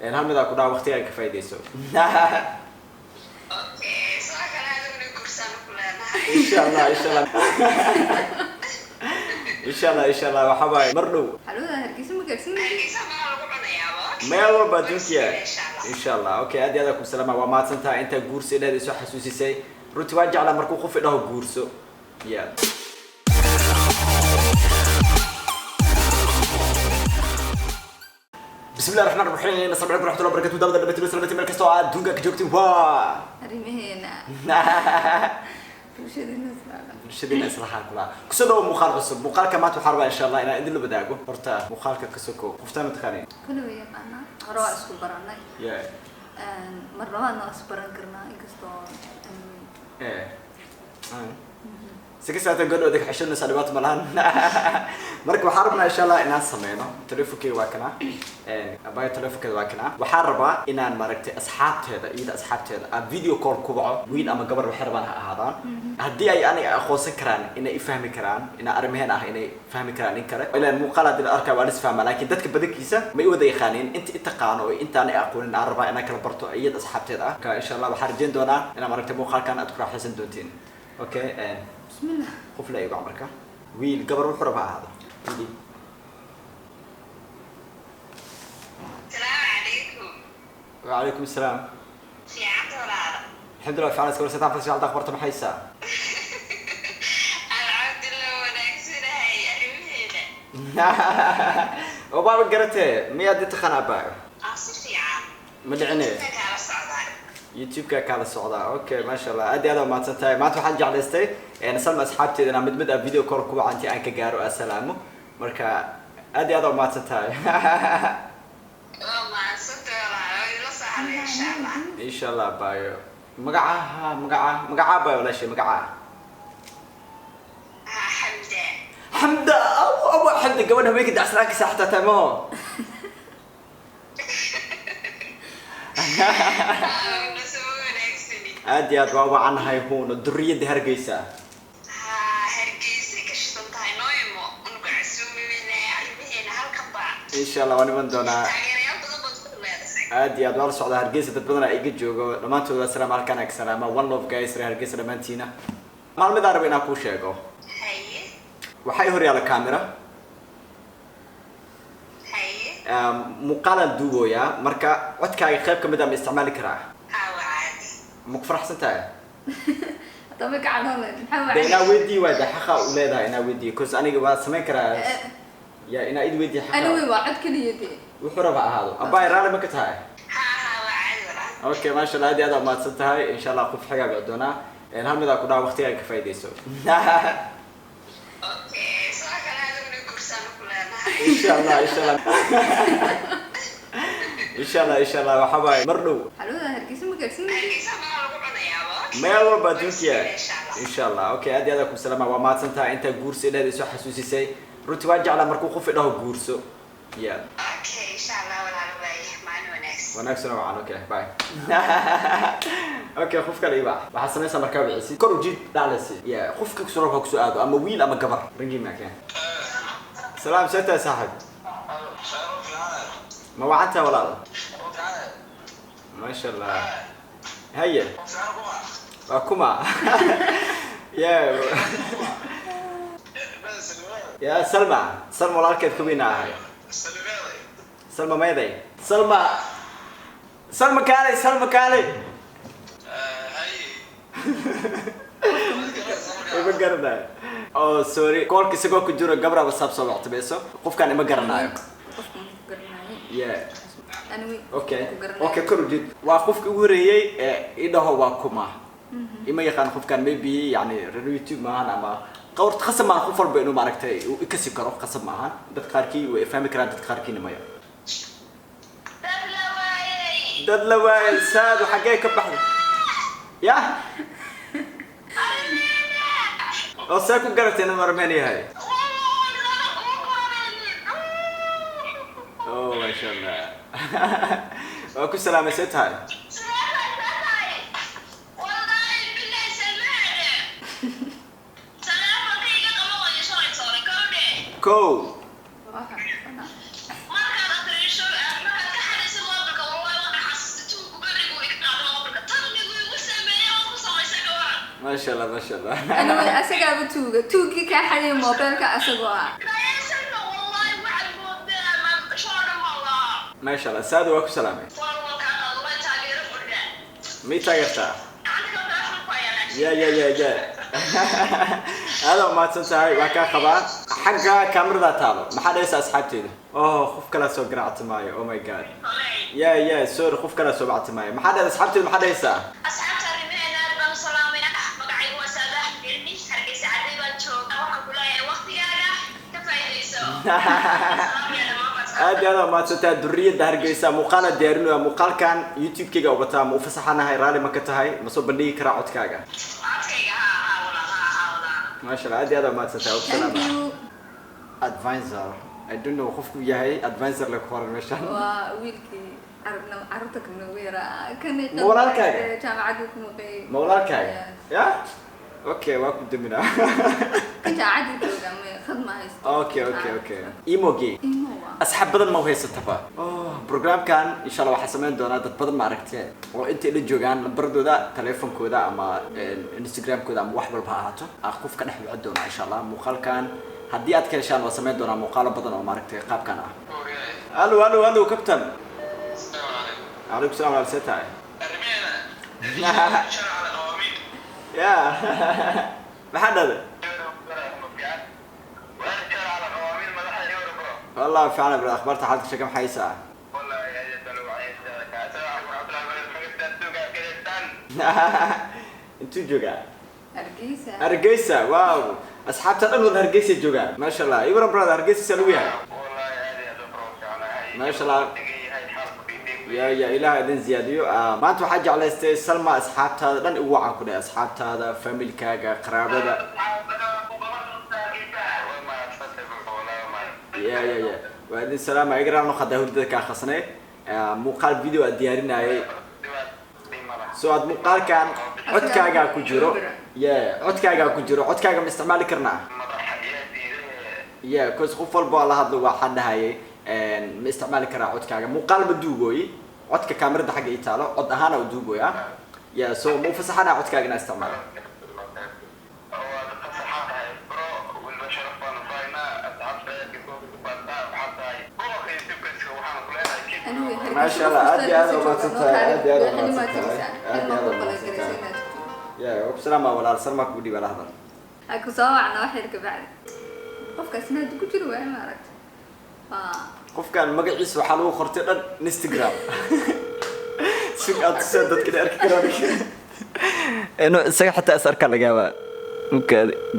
Hal mid aa ku dhaha, waqtigaaga ka faa'iidayso. Okay, sidoo kale adiguna guursaan ku leenahay. Insha Allah, insha Allah, insha Allah, insha Allah. Waxaa waaye mar dhow. Xalwada Hargeysa ma gaarsiin. Hargeysa maa lagu cunayaaba? Meel walba adduunkiya. Insha Allah. Insha Allah. Okay, aad iyo aad aan ku salaama. Waa mahadsan tahay intaa guursi dheed isoo xasuusisay. Runtii waan jeclaa markuu qof idhaho guurso. Yeah. بسم الله الرحمن الرحيم، السلام عليكم ورحمة الله وبركاته. دابا دابا سلامتي meel kastoo aad adduunka ka joogtiin waa Arrimaheena bulshadeena islaam. Bulshadeena islahaan kula kusoo dhawo muuqaal cusub. Muuqaalka maanta waxaa rabaa, insha Allah, inaan idin la wadaago. Horta muuqaalka ka soko, qoftaan ma taqaaniin? Kulli way yaqaanaa, hore waa isku baranay. Mar labaadna waa isku baran karnaa, inkastoo Eh. Si kasta godho adag xishanaysa, dhibaato ma lahan. Marka waxaan rabnaa, insha Allah, inaan sameyno. Telefonkeyga waa kana, abaayo telefonkeeda waa kana. Waxaan rabaa inaan maaragtay asxaabteeda, iyada asxaabteeda aan video call ku waco, wiil ama gabar waxay rabaan ha ahaadaan, haddii ay aniga aqoonsan karaan, inay i fahmi karaan, inaan arrimaheen ah inay fahmi karaan in kale. Ilaan muuqaal haddii la arkaa waa la isfahmaa, laakiin dadka badankiisa ma i wada yaqaaniin. Inta i taqaano oo intaan i aqoonin aan rabaa inaan kala barto iyada asxaabteeda ah. Marka insha Allah waxaan rajeyn doonaa inaan maaragtay muuqaalkan aad ku raaxaysan doontiin. Okay. Bismillah. Qof la igo marka, wiil, gabar, wuxuu raba ha ahaado. Wiil. Asalaamu calaykum. وعليكم السلام. Fiicanta, walaalo? الحمد لله فعلا. سكور سيتان فلسي على أخبارته maxaysa? Alxamdulillah, wanaagsanahay. Arrimaheena? Oo baaba garatee, miyaad i taqaan abaayo? Ah, si fiican. Ma dhicine. Inta kaala socdaa. YouTube-ka kaala socdaa. Okay, maasha Allah, aad iyo aad waa mahadsan tahay. Maanta waxaan jeclaystay Salma asxaabteeda inaan mid mid ah video call ku waca intii aan ka gaaro aan salaamo. Marka aad iyo aad waa mahadsan tahay. Waa mahadsantahay, walaalo. Ila socda, insha Allah. Insha Allah. Abaayo, magacaha, magaca, magaca abaayo, walaashay, magaca? Ha, Xamda. Xamda. Aw aw, Xamda, gabadha haweenka dacsanaanka saaxta tamo. Nasoo wanaagsani. Aad iyo aad waa wacanahay huuno, duriyadda Hargeysa. Ha, Hargeysa ka shidan tahay. Noo imo, unugu casuumayna. Arrimaheena halkan baa. Insha Allah waan iman doonaa. Taageerayaal badan baad ku leedahay. Aad iyo aad waa la socdaa. Hargeysa dad badan aa iga joogo, dhammaantood waa salaam, halkaan ag salaama. One love guys, reer Hargeysa dhammaantiina. Maalmidaa raba inaan kuu sheego. Haye. Waxaa i hor yaalla camera. Haye. Muuqaalaan duubooyaa, marka codkaaga qayb ka mid ah ma isticmaali karaa? Ha, waa caadi. Ma ku faraxsan tahay? Hadaba ka cadhoon maxaa? De inaa weydii waay, de xaqa u leedahay inaa weydiiyo, 'cause aniga waa samayn karaa ya inaa id weydiiyo xaqa. Anyway, waa cod keliya dee. Wuxuu raba ha ahaado. Abaay, raalli ma ka tahay? Ha ha, waa caadi, walaal. Okay, maasha Allah, aad iyo aad aa mahadsan tahay. Insha Allah qof xigaa bici doonaa. Hal mid aa ku dhaha, waqtigaaga ka faa'iidayso. Okay, sidoo kale adiguna guursaan ku leenahay. Insha Allah, insha Allah, insha Allah, insha Allah. Waxaa waaye mar dhow. Xalwada Hargeysa ma gaarsiin. Hargeysa maa lagu cunayaaba? Meel walba adduunkiya. Insha Allah. Insha Allah. Okay, aad iyo aad aan ku salaama. Waa mahadsan tahay intaa guursi dheed isoo xasuusisay. Runtii waan jeclaa markuu qof idhaho guurso. Yeah. Okay, insha Allah, walaalo, waaye maalin wanaagsan. Wanaagsan oo wacan. Okay, bye. Okay, qof kale iba waxaad samaysaa markaa wicisid, kor ujiid dhaclaysi. Yeah, qofka kusoo raba kusoo aado, ama wiil ama gabar. Ringi maakeen. Salaam, see tahay, saaxib? Ma wacantahay, walaal? Maasha Allah. Haye, waa kuma? Yeah ya, Salma, Salma walaalkeed ka weyna ahay. Salma meeday? Salma, Salma kaalay, Salma kaalay. Ima garanayo. Oh sorry, koolka isagoo ku jiro gabra WhatsApp soo wactibayso. Qofkaan ima garanayo. Qofka ma ku garanayo. Anyway, okay. ku garanayo. Okay, kor ujeed. Waa qofka ugu horeeyey ee idhaho waa kuma. Ima yaqaan qofkaan, maybe yani reer YouTube maahan ama qawr. Khasab maahan qof walba inuu maaragtay uu ikasi karo, khasab maahan. Dad qaarkii way fahmi karaan, dad qaarkiina maya. Dad la waayay. Dad la waayay. Saadu xaggee ka baxday ya? Oo see ku garatay inuu marmeen yahay? Oh, maasha Allah, waa ku salaamay. See tahay? Kow. Waa xasuusanaa. Maasha Allah, maasha Allah. Anyway, asagaaba tuuga, tuugii kaa xadiyay mobilka asagoo ah. Salma, wallahi waxaad moodaa shoodhan wallah. Maasha Allah, Saada waa ku salaamay. Waa kaa qaado, taageero furdha. Mii taageertaa? Gacanta ka telefoon ku hayaa. Ya, aada umahadsan tahay, waa kaa qabaa. Xagga kaamiradaa taalo, maxaa dhahaysaa asxaabteeda? Oh, qof kalaa soo garaactamaayo. Oh my God. Ya, sorry, qof kalaa soo bactamaayo. Maxaa dhahda asxaabteeda? Maxaa dhahaysaa? Asxaabta arrimaheena aad baan u salaamaya. Magacaygu waa Saadax Cilmi, Hargeysa Cadday baan joogaa. Waxaan ku leeyahay waqtigaaga ka faa'iidayso. Salaamaya dhammaan asxaabta. Aad iyo aad umahadsan tahay. Duriyadda Hargeysa, muuqaala diyaarinaya. Muuqaalkan YouTube-kayga ubataa, ma u fasaxanahay? Raalli ma ka tahay? Ma soo bandhigi karaa codkaaga? Codkayga, haa haa walaal, haa haa walaal. Maasha Allah, aad iyo aad umahadsan tahay. Thank Salaam. you. Advisor, I don't know qofku yahay advisor la ku qoran meeshan. Waa wiilkii carabna carruurta kan noogu yaraa kan. Ma walaalkaaga? Jaamacaddu ku maqeeyay. Ma walaalkaaga? Yes. Ya, okay, waa ku daminaa. Kan jaamacaddu jooga, ma khad ma haysto. Okay, imogi. Imo waa. Asxaab badan ma haysataba? Oh, programkan insha Allah waxaa samayn doonaa dad badan, ma aragtee, oo intay la joogaan lambaradooda, teleefonkooda ama Instagramkooda ama wax walba ha ahaato, aan qof ka dhex wici doonaa insha Allah. Muuqaalkan haddii aad ka heshaan, waa samayn doonaa muuqaalo badan oo maaragtay qaabkan ah. Alo, alo, alo, captain. Calaykum salam, walaal, see tahay? Ya, maxaa dhahday? Wallahi fiican bro, akhbaarta xaalka sheeka maxay haysaa? Intuu joogaa? Hargeysa. Hargeysa, wow, asxaabta dhan wada Hargeysa joogaan, maasha Allah. Ibran brother, Hargeysa saa lagu yahay? Maasha Allah. Ya, Ilaah idin ziyaadiyo. Ah, maanta waxaa jeclaystay Salma asxaabtaada dhan igu wacan ku dhahay, asxaabtaada, familkaaga, qaraabada. Ya, waa idin salaama. Igraan noqodaa hurdada kaa khasnay. Ah, muuqaal video aad diyaarinayay, so aad muuqaalkan codkaagaa ku jiro. Ya, codkaagaa ku jiro. Codkaaga ma isticmaali karnaa? Yeah, cause qof walba oo la hadlo waxaan dhahayay, ma isticmaali karaa codkaaga? Muuqaal ma duugooyi, codka kaamirada xagga ii taalo, cod ahaana u duugooya. Yeah, so ma u fasaxanaa codkaaga inaa isticmaalo? Anyway, Hargeysa. Maasha Allah, aad iyo aad qof u kasta mahadsan tahay, jooga, aad iyo aad u noo mahadsan kaali, tahay, aad iyo xilma aad ku u mahadsan qalagaraysa tahay. inaad tagto. Yeah, wabsalaama walaal, Salma kugu dhiiba la hadal. Ha ku soo wacna wax yar kabacdi. Qofkaasina hadda ku jiro waaye, ma aragta, waa Qofkan magaciisa waxaa lagu qortay dhan Instagram. Sug aad tusee dadka inay arki karaan, inuu isaga xitaa is arkaa laga yaabaa.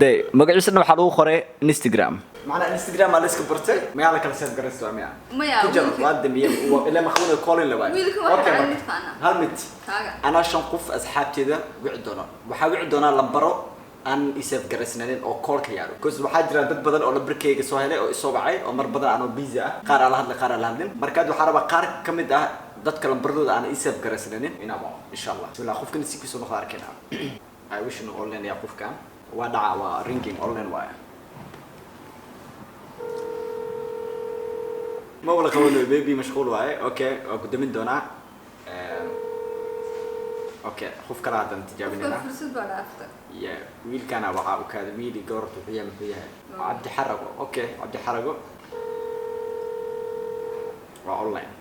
De magaciisa dhan waxaa lagu qoray Instagram. Macnaa Instagram aa la iska bartay, mayaa la kala save garaysta miya? Maya, ku jar. wiilka- Waa dambiye ilaa maqbuuna calling la waay. Wiilka waxa Okay, hal marka. mid faana. Hal mid. Kaaga. Anaa shan qof asxaabteeda wici doona. Waxaa wici doonaa lambaro aan isave garaysnanin oo callka yaalo, because waxaa jira dad badan oo lambarkayga soo helay oo isoo wacay oo mar badan anoo busy ah, qaar aan la hadlay, qaar aan la hadlin. Marka hadda waxaa rabaa qaar ka mid ah dadka lambaradooda aan isave garaysnanin inaan waco insha Allah. Bismillah, qofkan nasiibkiisa noqdo arkayna. I wish inuu online yahay qofkan. Waa dhaca, waa ringing, online waaya. Ma wala qabanayo, baby mashquul waaye. Okay, waa ku damin doonaa. Okay, qof kale haddaan Qofka tijaabinayna. Fursad baa dhaaftay. Ya, wiilkana waxaa u kaada wiili gabarta wuxuu yahay, muxuu yahay? Cabdi Xarago. Okay, Cabdi Xarago waa online.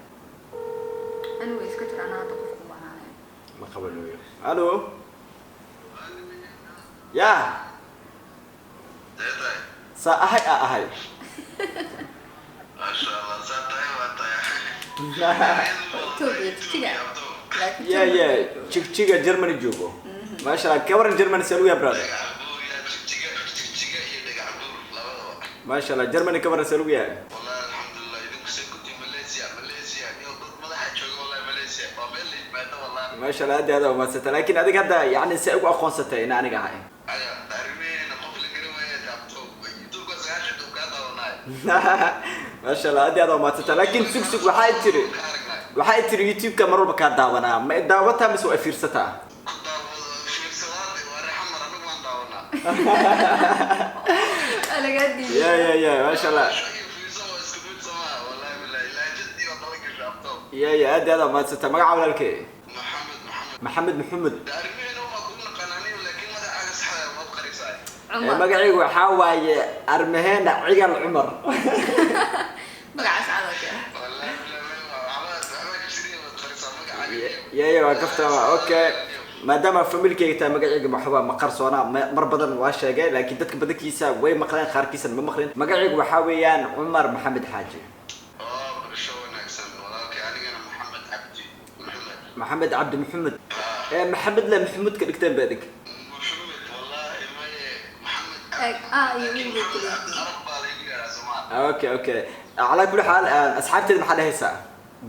Anyway, iska jir, anaa hadda qofku wacanaya. Ma qabanayo. Alo, ya, saa ahay a ahay. Ethiopia, Jigjiga. Laakiin Ya. Germany Ya. joogo. Jigjiga, Germany joogo, maasha Allah. Ka waran Germany, see lagu yahay brother? Maasha Allah, Germany ka waran, see lagu yahay? Maasha Allah, aad iyo aad umadsantay. Laakiin adiga hadda yani see ugu aqoonsatay in aniga ahay? Maasha Allah, aad iyo aad umadsantay. Laakiin sug sug, waxaa tiri YouTube-ka mar walba kaa daawanaa. Ma daawataa mise waa fiirsataa? Waa lagaa diiday. Ya, maasha Allah. Ya, aad iyo aad umadsantay. Magaca walaalkay? Maxamed. Maxamed. Cumar. Magacaygu waxaa waaye Armaheena Cigal Cumar. Magacaas cadalka. Wallahi waxba jiriya waad qarisaa magacaaga. Ya, waa kaftama. Okay, maadaama familkayga tahay, magacayga maxuba ma qarsoona. Mar badan waa sheegay, laakiin dadka badankiisa way maqleen, qaarkiisana ma maqlin. Magacaygu waxaa weeyaan Cumar Maxamed Xaaji. Oo barasho wanaagsan, walaalkay. Anigana Maxamed Cabdi Maxamed. Maxamed Cabdi Maxamed. Ee Maxamed le Maxamuud ka dhigteen ba idinka. Maxamed, wallahi maye, Maxamed. Eeg, a iyo u bay kala yihiin. Arab baa lagu yidhaahdaa Soomaali. Okay, calaa kulli xaal, asxaabteeda maxaa dhehaysaa?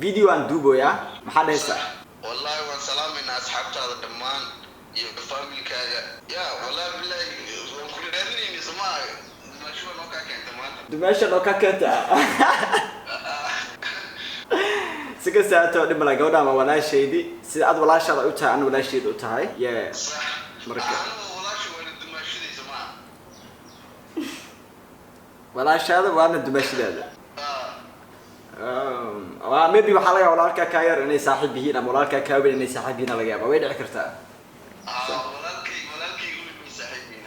Video aan duuboyaa, maxaa dhehaysaa? Wallahi waan salaamaynaa asxaabtaada dhammaan iyo familkaaga. Ya, wallahi billahi waan ku raadinayna Soomaa, dumaashuwa noo kaa keenta maanta. Dumeesha noo ka keenta. Si kasta haatoo, dhib mala. Gabadhaan waa walaashaydii. Sida aad walaashaada u tahay, ana walaashayda u tahay, yeah. Sax. Marka anigu walaasha waana dumaashaday Soomaa. Walaashaada waana dumaashidaada. Waa maybe waxaa laga yaaba walaalkaa kaa yar inay saaxiib yihiin ama walaalkaa kaa weyn inay saaxiib yihiin, laga yaaba, way dhici kartaa. Walaalkay weyn bay saaxiib yihiin.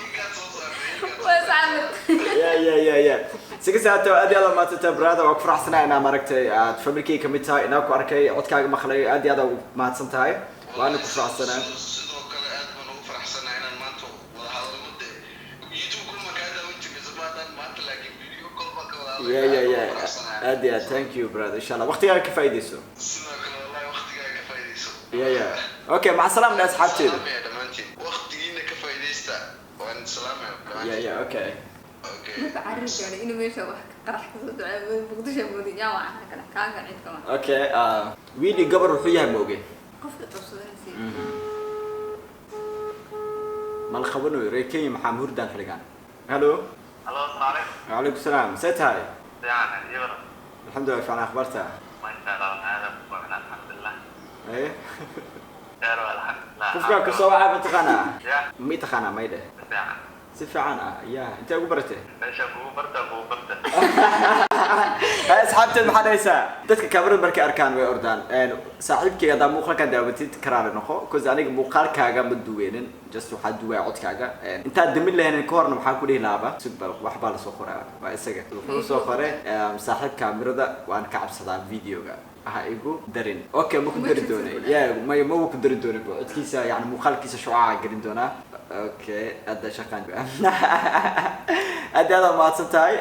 Inkaad soo saartay. Waa iscamir. Ya, si kasta haatoo, aad iyo aad mahadsantahay, brother. Waa ku faraxsanahay inaa maaragtay aad familkayga kamid tahay, inaa ku arkay, codkaaga maqlay. Aad iyo aad ugu mahadsan tahay, waana ku faraxsanahay. Sidoo kale aad baan ugu faraxsanahay inaan maanta wada hadalno. De YouTube kulma kaa daawan jirnay somaadaan maanta, laakiin video call baan ka wada Ya, aad iyo aad, thank you, brother. Insha Allah waqtigaaga ka faa'iidayso. Sidoo kale, wallahi waqtigaaga ka faa'iidayso. Ya, okay, maca salaam dhe asxaabteeda. Salaamaya dhammaantiin, waqtigiina ka faa'iidaysta. Waan salaamaya dhammaantiin. Ya, okay. Okay. Marka carri gaadhay inuu meesha wax qarax kasoo dhacay Muqdisho moodi yaa waa kale kaaga cid kama. Okay, wiili gabar wuxuu yahay ma oge. Qofka qabsadanaysa. Ma la qabanayo reer Kenya? Maxaa muhurdaan xiligan? Hello. Hello, السلام عليكم. وعليكم السلام, see tahay? يعني يبرا. Alxamdulilah, fiican. Akhbaarta? ما شاء الله، هذا وإحنا الحمد لله. Eh. خير والحمد لله. Qofkaa kasoo wacaa ma taqaanaa? يا. Ma taqaanaa may dheh? يعني. Si fiican ah ya. Intee ugu baratay? ليش ابو برده ابو برده. Hay, asxaabteed maxaa dhahaysaa? Dadka kaamirada markay arkaan way ordaan. Saaxiibkayga, haddaa muuqaalkan daawatid, karaale noqo, 'cause aniga muuqaalkaaga ma duweenin, just waxaa duwaya codkaaga. Intaad damin lahaynin ka horna waxaan ku dhihi lahaaba sug bal, wax baa lasoo qoraa. Waa isaga wuxuu soo qoray, saaxiib, kaamirada waan ka cabsadaa, videoga ha igu darin. Okay, ma ku dari doonay. Ya, may ma ku dari doonay bo codkiisa, yani muuqaalkiisa shucaaca gelin doonaa. Okay, hadda shaqaan aad aad mahadsan tahay.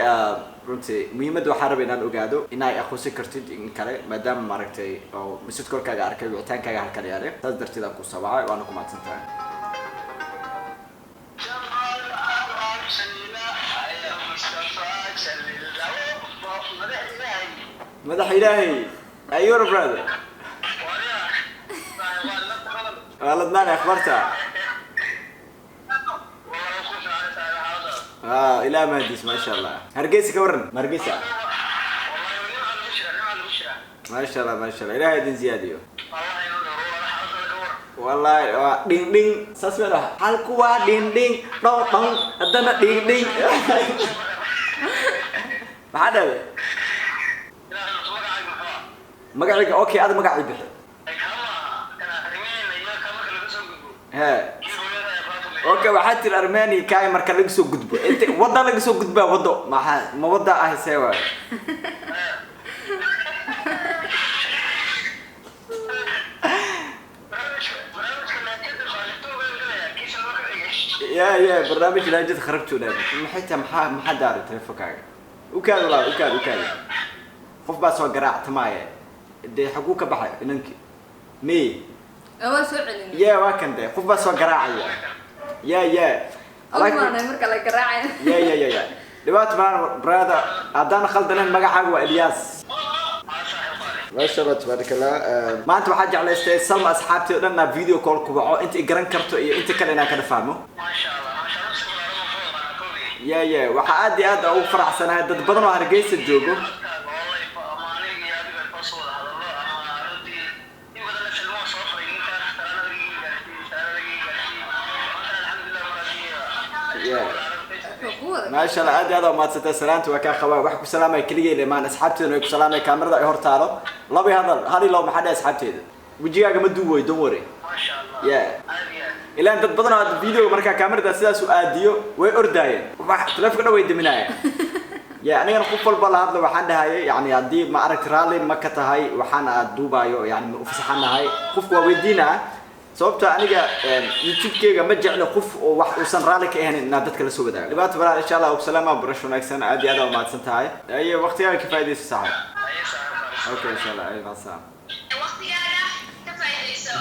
Runtii muhiimadda waxaa rabay inaan ogaado inay aqoonsan kartid in kale, maadaama maaragtay oo message callkaaga arkay, wicitaankaaga halkan yaale, saas darteed aan ku sabacay, waana ku mahadsan tahay. Madax Ilaahay ayura, brother, waa ladnaani. Akhbarta? Ilaah mahadiis, maasha Allah. Hargeysa ka waran? Ma Hargeysa? Maasha Allah, maasha Allah, Ilahay idin ziyaadiyo. Wallahi waa dhing dhing, saas meel ah, halku waa dhing dhing dhow dhong, haddana dhing dhing. Maxaa dhahday magacayga? Okay, ada magacii bixi. He, okay, waxaa tiri Armenia kaay marka laga soo gudbo, inta wadda laga soo gudbaa, waddo maxaa ma wadda ah see waay? Ya, barnaamij laajid kharabtuuna. Maxay tahay? Maxaa daaray telefonkaaga? U kaadi walaa, u kaadi, u kaadi. Qof baa soo garaactamaaye. Dee xaguu ka baxay inankii me? Waa soo celin. Ya, waa kan. Dee qof baa soo garaacaya. Ya. Ogmaanay marka la garaacay. Ya, dhibaato malan, brother. Haddaan khaldanayn, magacaaga waa Ilyas. Maasha Allah, tabaarak Allah. Maanta waxaa jeclaystay Salma asxaabtii o dhan naa video call ku waco, inta i garan karto iyo inta kale inaan kala fahmo. Ya, waxaa aad iyo aad ugu faraxsanahay dad badan oo Hargeysa joogo. Maasha Allah, aad iyo aad aa umahadsantay. Salaanta waa kaa qabaa, wax ku salaamaya keligay lemaan, asxaabteedana way ku salaamaya. Kaamirada ay hor taalo, laba hadal, hal iyo labo, maxaa dhahay asxaabteeda? Wejigaaga ma duuboy, don't worry. Yeah. Ilaan dad badan oo hadda video markaa kaamirada sidaas u aadiyo way ordaayeen, wax telefonka dhan way diminaayeen. Ya, anigana qof walba la hadla waxaan dhahayay, yani haddii ma aragti raalli ma ka tahay waxaan aad duubaayo, yani ma u fasaxanahay? Qofku waa weydiinaa, sababta aniga YouTube-keyga ma jeclo qof oo wax uusan raalli ka ahayn inaad dadka la soo wadaago. Dhibaato balaa, insha Allah. Salaama, barasho wanaagsan, aad iyo aad aa umahadsan tahay. Aye, waqtigaaga ka faaidayso, saaxib. Okay, insha Allah. Ay, macsalaam. Waqtigaaga ka faa'iidayso.